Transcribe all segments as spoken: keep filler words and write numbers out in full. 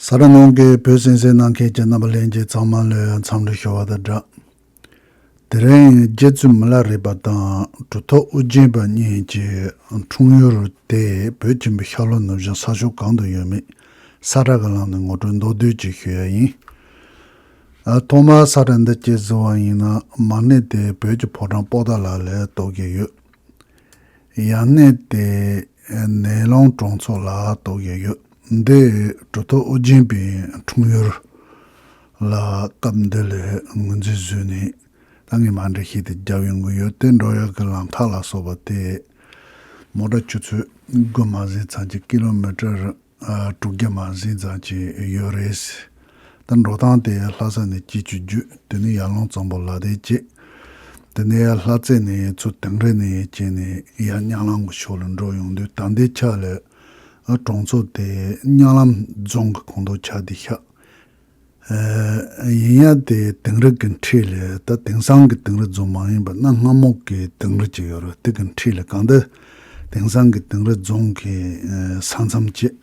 ས་ར་ནང་གི་བོད་གསན་གཟིགས་གནང་མཁན་གྱི་རྣམ་པ་ལྷན་རྒྱས་ཚང་མ་ལ་འཚམས་འདྲི་ཞུ་བ་དང་སྦྲགས། དེ་རིང་རྗེ་བཙུན་མི་ལ་རས་པ་དང་གྲུབ་ཐོབ་ཨོ་རྒྱན་པ་གཉིས་ཀྱི་འཁྲུངས་ཡུལ་དེ་བོད་ཆེན་པོའི་ཤར་ལྷོ་ནུབ་བྱང་ས་ཕྱོགས་གང་དུ་ཡོད་མེད་ས་ཁྲ་གི་ལམ་ནས་ངོ་སྤྲོད་མདོར་བསྡུས་ཅིག་ཞུ་ཡ་ཡིན། ཨ། ཐོག་མར་ས་ཁྲ་འདི་ཅིག་བཟོ་བ་ཡིན་ན། མར་གནས་དེ་བོད་ཀྱི་ཕོ་བྲང་པོ་ཏཱ་ལ་ལ་གཏོགས་ཀྱི་ཡོད། ཡར་གནས་དེ་ནེའུ་ལུང་གྲོང་ཚོ་ལ་གཏོགས་ཀྱི་ཡོད། འདི་གྲུབ་ཐོབ་ཨོ་རྒྱན་པའི་འཁྲུངས་ཡུལ་ལ་སྐབས་འདི་ལ་ངོས་འཛིན་བཟོས་ནས། ད་ངས་མར་འགྲེལ་བཤད་དེ་རྒྱབ་ཡོང་གི་ཡོད། དེ་འགྲོ་ཡག་གི་ལམ་ཐག་ལ་སོགས་པ་དེ་མོ་ཊ་ཆུ་ཚོད་དགུ་མ་ཟིན་ཙམ་གྱི་ཀི་ལོ་མི་ཊར་ཨ་དྲུག་བརྒྱ་མ་ཟིན་ཙམ་ཅིག་ཡོད་རེད། ད་འགྲོ་སྟངས་དེ་ལྷ་ས་ནས་སྐྱིད་ཆུ་བརྒྱུད། དེ་ནས་ཡར་ཀླུང་གཙང་པོ་ལ་དེ་བྱས། དེ་ནས་ལྷ་རྩེ་ནས་ཚུར་དིང་རི་ནས་བྱས་ནས་ཡར་གཉའ་ལམ་གྱི་ཕྱོགས་ལ་འགྲོ་ཡོང་དུས། ད་ལྟའི་ཆ་ལ་ཨ་གྲོང་ཚོ་དེ་གཉའ་ལམ་རྫོང་གི་ཁོངས་གཏོགས་ཆགས་བསྡད་ཤག་ཨ། ཡིན་ཡང་དེ་དིང་རི་གི་འཁྲིས་ལ། ད་དེང་སང་གི་དིང་རི་རྫོང་མ་ཡིན་པ་གནའ་སྔ་མོ་གི་དིང་རི་ཅིག་ཡོད་རེད། དེ་གི་འཁྲིས་ལ། གང་ལྟར་དེང་སང་གི་དིང་རི་རྫོང་གི་ཨ་ས་མཚམས་བཅད།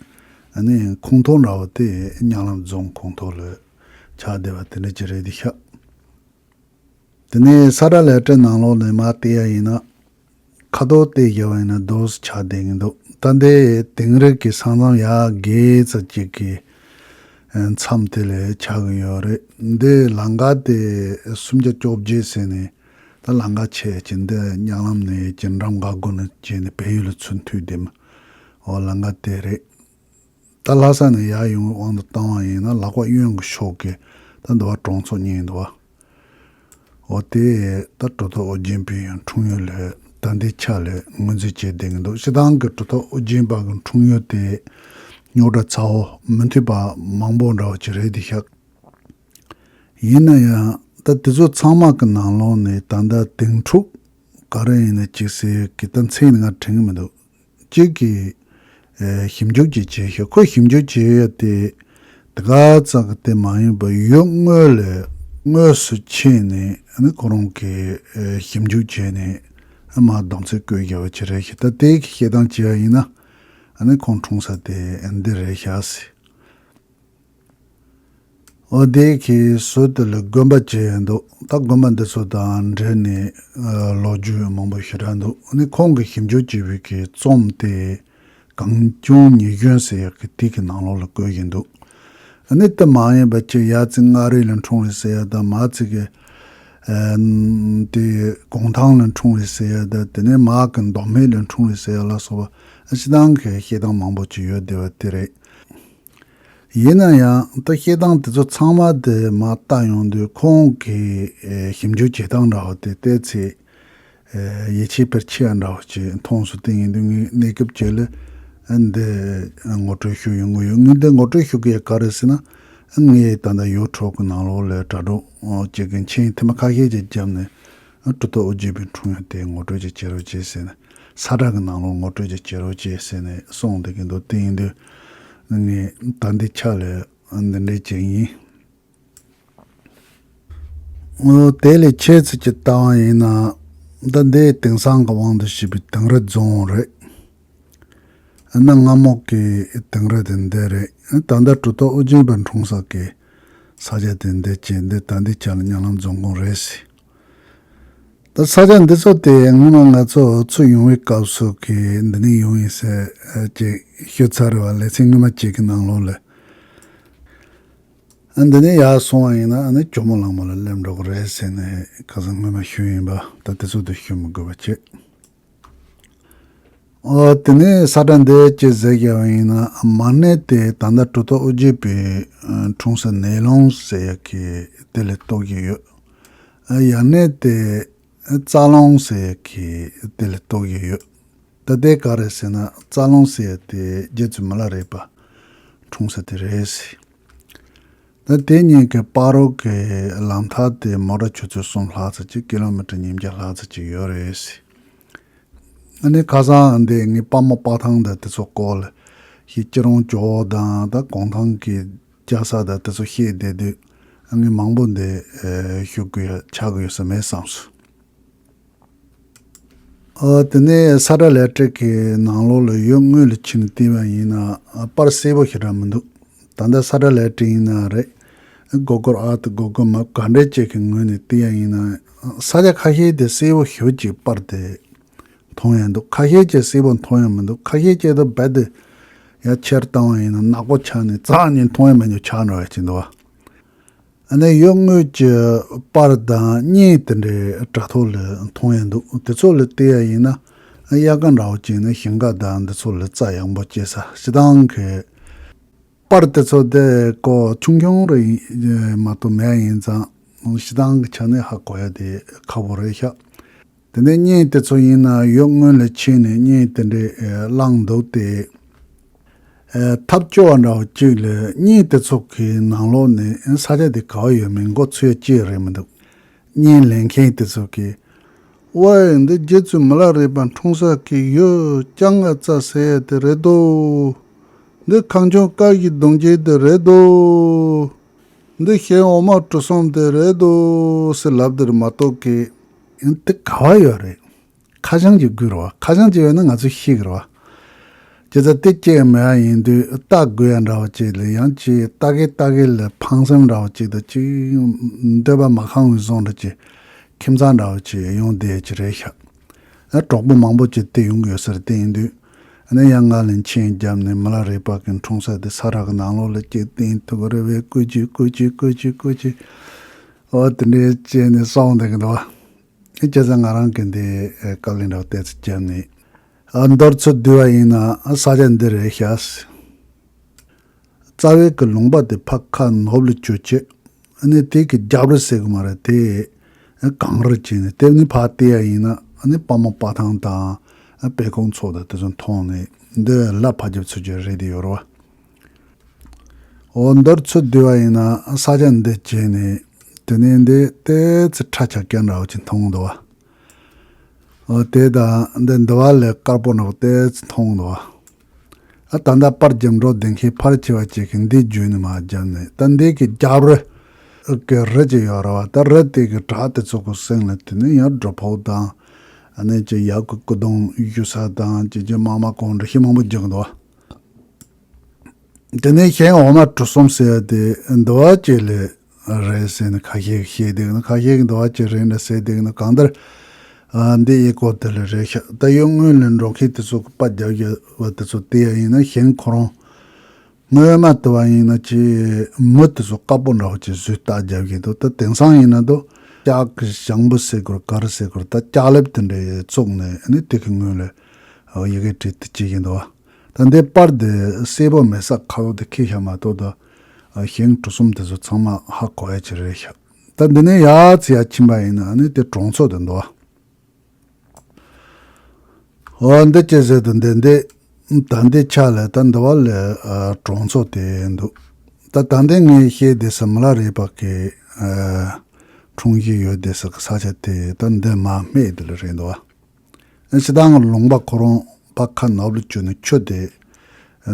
ཨ་ནི་ཁོངས་གཏོགས་འདྲ་བོ་དེ་གཉའ་ལམ་རྫོང་ཁོངས་གཏོགས་ལ་ཆགས་བསྡད་པ་དེ་འདྲ་ཅིག་རེད་ཤག་དེ་ནས་ས་ཁྲ་ལེ་ཊར་ནང་ལོགས་ནས་མར་བལྟས་ཡ་ཡིན་ན། ཁ་ཐོར་བལྟས་བཞག་པ་ཡིན་ན་རྡོ་སུ་ཆགས་བསྡད་ཀྱི་འདུག་ད་འདི་དིང་རི་གི་ས་མཚམས་ཡར་བརྒལ་ཙམ་ཅིག་གི་མཚམས་དེ་ལ་ཆགས་ཀྱི་ཡོད་རེད། འདི་ལམ་ཁ་དེ་སུམ་བརྒྱ་བཅོ་བརྒྱད་ཟེར་ནས། ད་ལམ་ཁ་ཆེ་ཅིག་འདི་གཉའ་ལམ་ནས་ཅིག་འགྲམ་འགག་སྒོ་ནས་བྱས་ནས་བལ་ཡུལ་ལ་ཚུར་མཐུད་བསྡད་མི། འོ་ལམ་ཁ་དེ་རེད། ད་ལྷ་ས་ནས་ཡར་ཡོང་བའི་དབང་དུ་བཏང་བ་ཡིན་ན། ལག་པ་གཡོན་གྱི་ཕྱོགས་ཀྱི་ད་འདི་བ་གྲོང་ཚོ་རྙེད་འདུག་བ། འོ་དེ་ད་གྲུབ་ཐོབ་ཨོ་རྒྱན་པའི་འཁྲུངས་ཡུལ་ལ་ད་ལྟའི་ཆ་ལ་ངོས་འཛིན་བྱས་བསྡད་ཀྱི་འདུག་སྤྱིར་བཏང་གི་གྲུབ་ཐོབ་ཨོ་རྒྱན་པ་གི་འཁྲུངས་ཡུལ་དེ་རྙོག་དྲ་ཚ་བོ་མུ་མཐུད་པ་མང་པོ་འདྲ་བོ་ཅིག་རེད་དེ་ཤག་ཡིན་ན་ཡང་ད་དེ་ཚོ་ཚང་མ་གི་ནང་ལོགས་ནས་ད་ལྟ་དེང་ཕྲུག་ག་རེ་ཡིན་ན་ཅིག་ཟེར་གི་ད་མཚན་ནི་ང་དྲན་གི་མི་འདུག་གཅིག་གིས་ཨེ་ཞིབ་འཇུག་ཅིག་བྱས་ཤག་ཁོས་ཞིབ་འཇུག་བྱས་ཡ་དེ་དེ་ག་ཙམ་གི་དེ་མ་ཡིན་པར་ཡུལ་དངོས་ལ་དངོས་སུ་ཕྱིན་ནས། ཨ་ནི་ཁོ་རང་གིས་ཨེ་ཞིབ་འཇུག་བྱས་ནས་མར་གདམ་ཚིག་བཀོད་བཞག་པ་ཅིག་རེད་ཤག་ད་དེ་གི་བཤད་སྟངས་བྱས་པ་ཡིན་ན། ཨ་ནི་ཁོང་འཁྲུངས་ས་དེ་འདི་རེད་ཤག་ཟེར། འོ་དེ་གི་ཟུར་དེ་ལ་དགོན་པ་བྱས་འདུག་ད་དགོན་པ་འདི་ཚོ་དང་འབྲེལ་ནས་ཨ་ལོ་རྒྱུས་མང་པོ་ཞེ་དྲག་འདུག་ཨ་ནི་ཁོང་གིས་ཞིབ་འཇུག་བྱས་པའི་གི་རྩོམ་དེ་གངས་ལྗོངས་ཉི་གཞོན་ཟེར་ཡག་གི་དེ་གི་ནང་ལོགས་ལ་བཀོད་བཞིན་འདུག་ཨ་ནི་དེ་མ་ཡིན་པ་ཅིག་ཡར་ཙི་མངའ་རིས་ལ་འཁྲུངས་རེད་ཟེར་ཡ་དང་། མར་ཙི་གི་ཨ་དེ་གུང་ཐང་ལ་འཁྲུངས་རེད་ཟེར་ཡ་དང་། དེ་ནས་མར་གི་མདོ་སྨད་ལ་འཁྲུངས་རེད་ཟེར་ཡ་ལ་སོགས་པ་སྤྱིར་བཏང་གི་བཤད་སྟངས་མང་པོ་ཅིག་ཡོད་བསྡད་པ་དེ་རེད། ཡིན་ན་ཡང་ད་བཤད་སྟངས་དེ་ཚོ་ཚང་མ་དེ་མར་བལྟ་ཡོང་དུས། ཁོང་གི་ཨེ་ཞིབ་འཇུག་བྱེད་སྟངས་འདྲ་བ་དེ་བལྟས་ཚེ་ཨེ་ཡིད་ཆེས་དཔེ་ཆེ་བ་འདྲ་བ་ཅིག་མཐོང་སོང་། དེ་ཡིན་དུས་ངས་གནས་སྐབས་ཅིག་ལ་ཨ་འདི་ངོ་སྤྲོད་ཞུ་ཡོང་གི་ཡོད། ངས་འདི་ངོ་སྤྲོད་ཞུ་གི་ཡ་ག་རེ་ཟེར་ན། ངས་ད་ལྟ་ཡུ་ཊུབ་གི་ནང་ལོགས་ལ་དྲ་གྲོགས་ཅིག་གི་མཆན་ཐེངས་མ་ཁ་ཤས་ཅིག་བརྒྱབ་ནས། ཨ་གྲུབ་ཐོབ་ཨོ་རྒྱན་པའི་འཁྲུངས་ཡུལ་དེ་ངོ་སྤྲོད་ཅིག་བྱེད་རོགས་བྱེད་ཟེར་ནས། ས་ཁྲ་གི་ནང་ལོགས་ངོ་སྤྲོད་ཅིག་བྱེད་རོགས་བྱེད་ཟེར་ནས་གསུངས་བསྡད་ཀྱི་འདུག་དེ་ཡིན་དུས་ངས་ད་འདི་ཆ་ལ་འདི་འདྲས་ཅིག་ཡིན། འོ་དེ་ལས་ཁྱད་ཚུལ་གྱི་ལྟ་བ་ཡིན་ན། ད་འདི་དེང་སང་གི་དབང་དུ་བྱས་པའི་དིང་རི་རྫོང་རེད། ཨ་ནི་སྔ་མོ་གི་དིང་རི་དེ་འདི་རེད། ད་ལྟ་གྲུབ་ཐོབ་ཨོ་རྒྱན་པ་འཁྲུངས་ས་གི་ས་ཆ་དེ་འདི་བྱས། འདི་ད་འདི་ཆ་ལ་གཉའ་ལམ་རྫོང་ཁོངས་རེད་ཟེར། ད་ས་ཆ་འདི་ཚོ་དེ་སྔོན་མ་ང་ཚོ་ཚུར་ཡོང་བའི་སྐབས་སུ་གི་འདི་ནས་ཡོང་ཡིན་ཟེར་ཅིག་ཞུ་ཚར་རེད་བ། ལེ་ཚན་སྔོན་མ་གཅིག་གི་ནང་ལོགས་ལ། ཨ་འདི་ནས་ཡར་སོང་བ་ཡིན་ན། ཨ་ནི་ཇོ་མོ་གླང་མ་ལ་སླེབས་འགྲོ་གི་རེད་ཟེར་ནས་ཁ་སང་སྔོན་མ་ཞུས་ཡིན་པ། ད་དེ་ཚོ་དེ་ཞུ་མི་དགོས་པ་བྱས། ཨོ་དེ་ནས་ས་ཁྲ་འདི་ཅིག་གཟིགས་བཞག་པ་ཡིན་ན། མར་གནས་དེ་ད་ལྟ་གྲུབ་ཐོབ་ཨོ་རྒྱན་པའི་འཁྲུངས་ས་ནེའུ་ལུང་ཟེར་ཡག་གི་དེ་ལ་གཏོགས་ཀྱི་ཡོད། ཨ་ཡར་གནས་དེ་རྩ་ལུང་ཟེར་ཡག་གི་དེ་ལ་གཏོགས་ཀྱི་ཡོད། ད་དེ་ག་རེ་ཟེར་ན། རྩ་ལུང་ཟེར་ཡག་དེ་རྗེ་བཙུན་མི་ལ་རས་པ་འཁྲུངས་ས་དེ་རེད་ཟེར། ད་དེ་གཉིས་ཀྱི་བར་རོ་གི་ལམ་ཐག་དེ་མོ་ཊ་ཆུ་ཚོད་གསུམ་ལྷག་ཙམ་ཅིག་ཀི་ལོ་མི་ཊར་ཉིས་བརྒྱ་ལྷག་ཙམ་ཅིག་ཡོད་རེད་ཟེར། ཨ་ནི་ཁ་སང་འདི་ངས་དཔའ་མོ་དཔའ་ཐང་དང་དེ་ཚོ་སྐོར་ལ་ཞིག་སྤྱི་རོང་ཇོ་བོ་དང་ད་གུང་ཐང་གི་རྒྱལ་ས་དང་དེ་ཚོ་བཤད་བསྡད་དུས། ཨ་ངས་མང་པོ་འདི་ཨེ་ཞུ་དགོས་ཡ་ཆགས་ཀྱི་ཡོད་ས་མེད་བསམ་སོང་། ཨ་དེ་ནས་ས་ཁྲ་ལེ་ཊར་གི་ནང་ལོགས་ལ་ཡུལ་དངོས་ལ་ཕྱིན་ནས་བལྟས་པ་ཡིན་ན། ཨ་པར་གསལ་པོ་ཞེ་དྲག་མི་འདུག་ད་ ད་ལྟ་ས་ཁྲ་ལས་བྲིས་ཡིན་ན་རེད། སྒོར་སྒོར་ཨ་ཏི་སྒོར་སྒོར་མ་ག་འདྲས་ཅིག་གི་ངོས་ནས་བལྟས་ཡ་ཡིན་ན། ས་ཆ་ཁ་ཤས་དེ་གསལ་པོ་ཞེ་པོ་ཅིག་པར་དེ་མཐོང་ཡ་འདུག་ཁ་ཤས་ཅིག་གསལ་པོ་མཐོང་ཡ་མི་འདུག་ཁ་ཤས་ཅིག་ད་རྦད་དེ་ཡ་ཆེར་བཏང་བ་ཡིན་ན་ནག་པོ་ཆགས་ནས་རྩ་ནས་མཐོང་ཡ་མེད་ཉོ་ཆགས་འགྲོ་ཡ་ཅིག་འདུག་བ། ཨ་ནི་གཡོན་ངོས་ཀྱི་པར་དང་བརྙན་དེ་འདྲའི་དྲ་ཐོག་ལ་མཐོང་ཡ་འདུག་དེ་ཚོ་ལ་བལྟས་ཡ་ཡིན་ན་དབྱར་ཁ་འདྲ་བོ་ཅིག་ནི་ཞིང་ཁ་དང་འདི་ཚོ་ལ་རྩ་ཡངས་པོ་སྐྱེས་ས་སྤྱིར་བཏང་གི་པར་དེ་ཚོ་དེ་ཀོ་ཆུང་ཆུང་རེ་ཡིན་མ་གཏོགས་མེད་ཡིན་ཙང་སྤྱིར་བཏང་གི་ཆ་ནས་ཧ་གོ་ཡ་དེ་ཁག་པོ་རེད་ཤག་དེ་ནས་བརྙན་དེ་ཚོ་ཡིན་ན་གཡོན་ངོས་ལ་ཕྱིན་ནས་བརྙན་དེ་འདྲའི་བླངས་འདུག་སྟེ། ཐབས་སྐྱོ་བ་འདྲ་བོ་གཅིག་ལ་བརྙན་དེ་ཚོ་གི་ནང་ལོགས་ནས་ས་ཆ་དེ་ག་བ་ཡོད་མེད་མགོ་ཚོས་ཡ་ཅི་ཡང་རེད་མི་འདུག་བརྙན་ལེན་མཁན་དེ་ཚོ་གིས། ཝེ། འདི་རྗེ་བཙུན་མི་ལ་རས་པ་འཁྲུངས་ས་གི་ཡུལ་ལྕང་ག་རྩ་ཟེར་ཡ་དེ་རེད་དོ། འདི་ཁང་ཆུང་དཀར་གྱི་གདུང་རྒྱུད་དེ་རེད་དོ། འདི་ཞལ་འོ་མ་གྲུ་གསུམ་དེ་རེད་དོ་ཟེར་ལབ་དེར་མ་གཏོགས་ཀི། འདི་ག་བ་ཡོད་རེད། ཁ་བྱང་ཅིག་དགོས་རེད་བ། ཁ་བྱང་ཅིག་ཡོད་ན་ང་ཚོས་ཤེས་ཀྱི་རེད་བ། ཇི་ལྟར་དེ་སྐྱེས་མེད་ཡ་ཡིན་དུས་ལྟ་དགོས་ཡ་འདྲ་བ་ཅིག་ལ་ཡང་ཅིག་ལྟ་གི་ལྟ་གི་ལ་ཕངས་སེམས་འདྲ་བ་ཅིག་དང་ཅིག་འདོད་པ་མ་ཁེངས་པའི་བཟོ་འདྲ་ཅིག་ཁྱིམ་ཚང་འདྲ་བ་ཅིག་ཡོང་བསྡད་ཀྱི་རེད་ཤག་ཨ་གྲོགས་པོ་མང་པོ་ཅིག་དེ་ཡོང་གི་ཡོད་ས་རེད། དེ་ཡིན་དུས་ཨ་ནི་ཡང་ང་ལ་མཆན་བརྒྱབ་ནས་མི་ལ་རས་པ་གི་འཁྲུངས་ས་དེ་ས་ར་གི་ནང་ལོགས་ལ་སྐྱེས་བསྟན་ཐུབ་ཀྱི་རེད་བས། སྐུ་མཁྱེན་སྐུ་མཁྱེན་སྐུ་མཁྱེན་སྐུ་མཁྱེན། འོ་དེ་འདྲའི་བྱས་ནས་སོང་བསྡད་ཀྱི་འདུག་བ། ཨེ་བྱས་ཙང་ང་རང་གི་འདི་ཨེ་དཀའ་ལས་འདྲ་བོ་ཏོག་ཙམ་བརྒྱབ་ནས། ཨ་མདོར་ཚུར་བསྡུས་པ་ཡིན་ན་ཨ་ས་ཆ་འདི་རེད་ཤག་རྩ་བའི་གི་ལུང་པ་དེ་ཕར་ཁ་ནུབ་ལ་བསྐྱོད་བྱས། ཨ་ནི་དེ་གི་རྒྱབ་རི་ཟེར་གི་མ་རེད་དེ། ཨ་གངས་རི་བྱས་ནས་དེ་ནི་ཕར་བལྟས་ཡ་ཡིན་ན་ཨ་ནི་དཔའ་མོ་དཔའ་ཐང་དང་ཨ་དཔལ་ཁང་ཚོ་དང་དེ་ཚོ་མཐོང་ནས་འདི་ལ་ཕར་རྒྱབ་ཚུར་རྒྱབ་རེད་དེ་ཡོད་རེད་བ། འོ་མདོར་ཚུར་བསྡུས་པ་ཡིན་ན་ས་ཆ་འདི་བྱས་ནས་དེ་ནས་འདི་ཏོག་ཙམ་ཁྲ་ཆག་རྐྱང་འདྲ་བོ་ཅིག་མཐོང་འདུག་བ། འོ་དེ་དང་འདི་འདི་བ་ལས་དཀར་པོ་འདྲ་བོ་ཏོག་ཙམ་མཐོང་འདུག་བ། ཨ་ད་ལྟ་པར་རྒྱབ་འགྲོ་བསྡད་མཁན་ཕལ་ཆེ་བ་ཅིག་གིས་འདི་བརྒྱུད་ནས་མར་བརྒྱབ་ནས་ད་འདི་གི་རྒྱབ་རི་གི་རི་ཅིག་ཡོད་རེད་བ། ད་རི་དེ་གི་བྲག་དེ་ཚོ་གི་གསེང་ལ་དེ་ནས་ཡང་སྒྲུབ་ཕུག་དང་ཨ་ནི་ཅིག་ཡབ་ཀྱི་སྐུ་གདུང་བཞུགས་ས་དང་ཅིག་ཅིག་མང་མང་གང་འདྲ་ཞིག་མང་པོ་རྒྱག་འདུག་བ། དེ་ནས་ཞལ་འོ་མ་གྲུ་གསུམ་ཟེར་ཡ་དེ་འདི་བ་ཅིག་ལས་རེད་ཟེར་ནས་ཁ་ཤས་ཀྱིས་བཤད་འདུག་ན། ཁ་ཤས་ཀྱིས་འདི་བ་ཅིག་རེད་འདྲ་ཟེར་འདུག་ན། གང་ལྟར་ཨ་འདི་གཡས་སྐོར་དེ་ལ་རེད་ཤག་ད་གཡོན་ངོས་ལ་འགྲོ་མཁན་དེ་ཚོ་གི་པར་རྒྱབ་ཡོད་པ་དེ་ཚོ་བལྟས་ཡ་ཡིན་ན་ཞལ་ཁོ་རང་སྔོན་མ་དུ་བ་ཡིན་ན་ཅི་མི་དེ་ཚོ་དཀར་པོ་འདྲ་བོ་ཅིག་བཟོས་རྟགས་རྒྱབ་ཀྱི་འདུག་ད་དེང་སང་ཡིན་ན་དུ་ལྕགས་ཀྱི་ཞང་པོ་ཟེར་དགོས་ག་རེ་ཟེར་དགོས། ད་ལྕགས་ལེབ་དེ་འདྲ་བཙུགས་ནས་ཨ་ནི་དེ་གི་སྔོན་ལ་ཡི་གེ་བྲིས་ཏེ་བྱེད་ཀྱི་འདུག་ད་འདི་པར་དེ་གསལ་པོ་མེད་ས་ཁ་ལོ་དེ་ཁྱེར་ཤག་མ་གཏོགས་ད་ཞིང་གྲུ་གསུམ་དེ་ཚོ་ཚང་མ་ཧ་གོ་ཡ་ཅིག་རེད་ཤག་ད་འདི་ནས་ཡར་ཙམ་ཡར་ཕྱིན་པ་ཡིན་ན་ཨ་ནི་དེ་གྲོང་ཚོ་དེ་འདུག་འོ་འདི་ཅི་ཟེར་དུ་འདི་འདི་ད་འདི་ཆ་ལ་ད་འདི་བ་ལ་ཨ་གྲོང་ཚོ་དེ་འདུག་ད་ད་འདི་ངས་བཤད་བསྡད་ས་མི་ལ་རས་པ་གི་ཨ་འཁྲུངས་གཞིས་ཡོད་བསྡད་ས་གི་ས་ཆ་དེ་ད་འདི་མར་སྨད་དེ་ལ་རེད་འདུག་བ། ཨ་སྤྱིར་བཏང་ལུང་པ་ཁོ་རང་ཕར་ཁ་ནུབ་ལ་བསྐྱོད་ནས་ཆུ་དེ་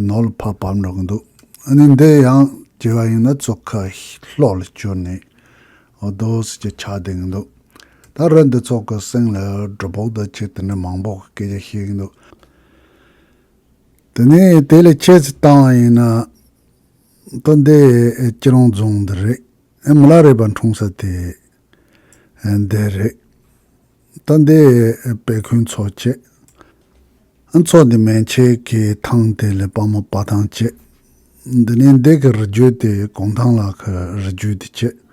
ནུབ་ལ་ཕར་བབས་འགྲོ་གི་འདུག་ཨ་ནི་འདི་ཡང་བྱས་པ་ཡིན་ན་ཚུར་ཁ་ལྷོ་ལ་བསྐྱོད་ནས་འོ་འདུག་སེ་ཅིག་ཆགས་བསྡད་ཀྱི་འདུག་ད་རི་འདི་ཚོ་གི་གསེང་ལ་སྒྲུབ་ཕུག་དང་ཅིག་དེ་འདྲ་མང་པོ་གི་སྐད་ཆ་བཤད་ཀྱི་འདུག་དེ་ནས་དེ་ལས་ཆེ་ཙམ་བཏང་བ་ཡིན་ན་ད་འདི་སྤྱི་རོང་རྫོང་འདི་རེད། ཨེ་མི་ལ་རས་པ་འཁྲུངས་ས་དེ་ཨེ་འདི་རེད། ད་འདི་དཔེ་ཁུན་ཚོ་བྱས། ཨ་མཚོ་འདི་མན་ཆད་ཀྱི་ཐང་དེ་ལས་དཔའ་མོ་དཔའ་ཐང་བྱས། འདི་ནས་འདི་གི་རི་རྒྱུད་དེ་གུང་ཐང་ལ་ཁ་རི་རྒྱུད་དེ་བྱས།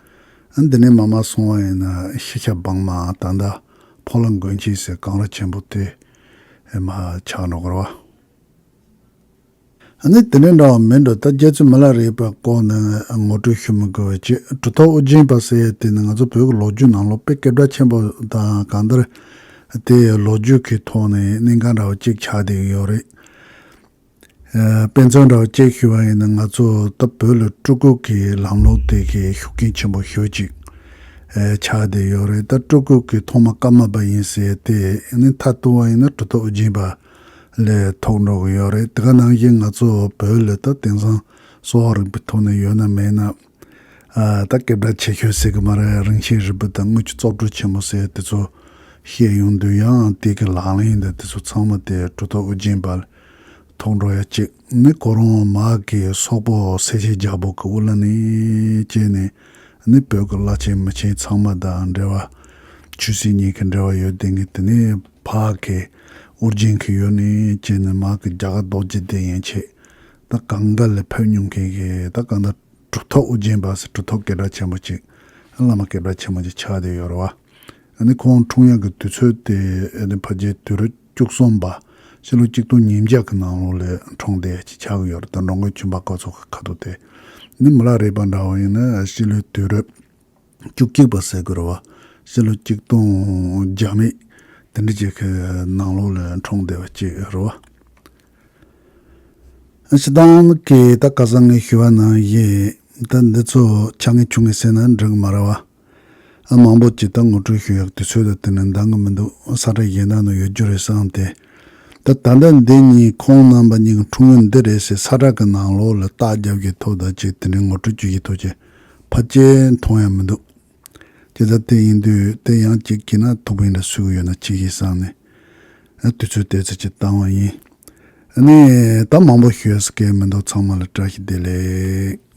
ཨ་འདི་ནས་མར་མར་སོང་བ་ཡིན་ན་ཤི་ཁ་བང་མ་ད་ལྟ་ཕོ་ལ་མགོན་ཆེན་ཟེར་གངས་རི་ཆེན་པོ་དེ་མར་ཆགས་འགྲོ་གི་རེད་བ། ཨ་ནི་དེ་འདྲ་འདྲ་བ་མིན་འགྲོ། ད་རྗེ་བཙུན་མི་ལ་རས་པའི་སྐོར་ནས་ངོ་སྤྲོད་ཞུ་མི་དགོས་པ་བྱས། གྲུབ་ཐོབ་ཨོ་རྒྱན་པ་ཟེར་ཡས་དེ་ནི་ང་ཚོ་བོད་ཀྱི་ལོ་རྒྱུས་ནང་ལོགས་དཔེ་སྐད་གྲགས་ཆེན་པོ་དང་གང་ལྟར་དེ་ལོ་རྒྱུས་ཀྱི་ཐོག་ནས་གནད་འགག་འདྲ་བ་གཅིག་ཆགས་བསྡད་ཀྱི་ཡོད་རེད། ཨ་དཔེ་མཚོན་འདྲ་བ་གཅིག་ཞུ་བ་ཡིན་ན་ང་ཚོ་ད་བོད་ལ་སྤྲུལ་སྐུ་གི་ལམ་ལུགས་དེ་གི་ཤུགས་རྐྱེན་ཆེན་པོ་ཞེ་པོ་ཅིག་ཨ་ཆགས་བསྡད་ཡོད་རེད། ད་སྤྲུལ་སྐུ་གི་ཐོག་མ་ཀརྨ་པ་ཡིན་ཟེར་ཡས་དེ་ནི་མཐའ་བསྡུ་བ་ཡིན་ན་གྲུབ་ཐོབ་ཨོ་རྒྱན་པ་ལས་ཐོགས་འགྲོ་གི་ཡོད་རེད། དེ་ག་ནང་བཞིན་ང་ཚོ་བོད་ལ་ད་དེང་སང་གསོ་བ་རིག་པའི་ཐོག་ནས་ཡོད་ན་མེད་ན་ཨ་ད་སྐད་གྲགས་ཆེ་ཤོས་ཟེར་གི་མ་རེད། རིན་ཆེན་རིལ་བུ་དང་དངུལ་གྱི་བཙོག་གྲུ་ཆེན་མོ་ཟེར་དེ་ཚོ་བཤད་ཡོང་དུས་ཡང་དེ་གི་ལག་ལེན་དང་དེ་ཚོ་ཚང་མ་དེ་གྲུབ་ཐོབ་ཨོ་རྒྱན་པ་ལ་ ཐོག་འགྲོ་ཡ་གཅིག་ནི་ཁོ་རང་མ་གི་སོག་པོ་སེ་ཆེ་རྒྱལ་པོ་གི་དབུ་བླ་ནས་བྱས་ནས་ནི་བོད་ཀྱི་བླ་ཆེན་མི་ཆེན་ཚང་མ་དང་འབྲེལ་བ། ཆོས་སྲིད་གཉིས་ཀྱི་འབྲེལ་བ་ཡོད་དེ་ངས་དེ་ནས་ཕ་གི་ཨོ་རྒྱན་གྱི་ཡུལ་ནས་བྱས་ནས་མ་གི་རྒྱ་གར་རྡོ་རྗེ་གདན་ཡན་ཆད་ད་གང་ག་ལ་ཕེབས་མྱོང་མཁན་གྱི་ད་གང་ལྟར་གྲུབ་ཐོབ་ཨོ་རྒྱན་པ་ཟེར་གྲུབ་ཐོབ་སྐད་གྲགས་ཆེན་པོ་གཅིག་བླ་མ་སྐད་གྲགས་ཆེན་པོ་གཅིག་ཆགས་བསྡད་ཡོད་རེད་བ། ཨ་ནི་ཁོང་འཁྲུངས་ཡག་གི་དུས་ཚོད་དེ་ཨ་ནི་ཕལ་ཆེར་དུས་རབས་བཅུ་གསུམ་པ་ཕྱི་ལོ་གཅིག་སྟོང་ཉིས་བརྒྱ་གི་ནང་ལོགས་ལ་འཁྲུངས་བསྡད་ཡག་ཅིག་ཆགས་ཀྱི་ཡོད་རེད། ད་འགྲོ་མགོན་ཆོས་འཕགས་སྐུ་ཚོགས་ཀྱི་ཁ་ཐུག་དེ་ནི་མི་ལ་རས་པ་འདྲ་བོ་ཡིན་ན་ཕྱི་ལོའི་དུས་རབས་བཅུ་གཅིག་པ་ཟེར་དགོས་རེད་བ། ཕྱི་ལོ་གཅིག་སྟོང་བརྒྱ་མེད་དེ་འདྲ་ཅིག་གི་ནང་ལོགས་ལ་འཁྲུངས་བསྡད་པ་ཅིག་རེད་བ། སྤྱིར་བཏང་གི་ད་ཁ་སང་ངས་ཞུས་པ་ནང་བཞིན་ད་འདི་ཚོ་ཆ་ངེས་ཆུང་ངེས་ཟེར་ན་འགྲིག་གི་མ་རེད་བ། ཨ་མང་པོ་ཅིག་ད་ངོ་སྤྲོད་ཞུ་ཡག་དུས་ཚོད་ད་དེ་ནས་འདང་གི་མི་འདུག་ས་ཁྲ་གཞན་དག་ནང་ཡོད་རྒྱུ་རེད་བསམ་སྟེ། ད་ད་ལྟ་འདི་ཉིད་ཁོང་རྣམ་པ་གཉིས་ཀྱི་འཁྲུངས་ཡུལ་འདི་རེད་ཟེར་ས་ཁྲ་གི་ནང་ལོགས་ལ་རྟགས་རྒྱབ་ཀྱི་ཐོག་ད་ཅིག་དེ་ནས་ངོ་སྤྲོད་བྱེད་ཀྱི་ཐོག་ཅིག་ཕལ་ཆེར་མཐོང་ཡ་མི་འདུག་ཇི་ལྟར་དེ་ཡིན་དུས་དེ་ཡང་གཅིག་གིས་ན་ཐུགས་ཕན་འདྲ་གསོས་ཀྱི་ཡོད་ན་ཅིག་ཡིན་བསམ་ནས། ཨ་དུས་ཚོད་དེ་ཚོད་ཅིག་བཏང་བ་ཡིན། ཨ་ནི་ད་མང་པོ་ཞུ་ཡ་ཟེར་མཁན་མི་འདུག་ཚང་མ་ལ་བཀྲ་ཤིས་བདེ་ལེགས།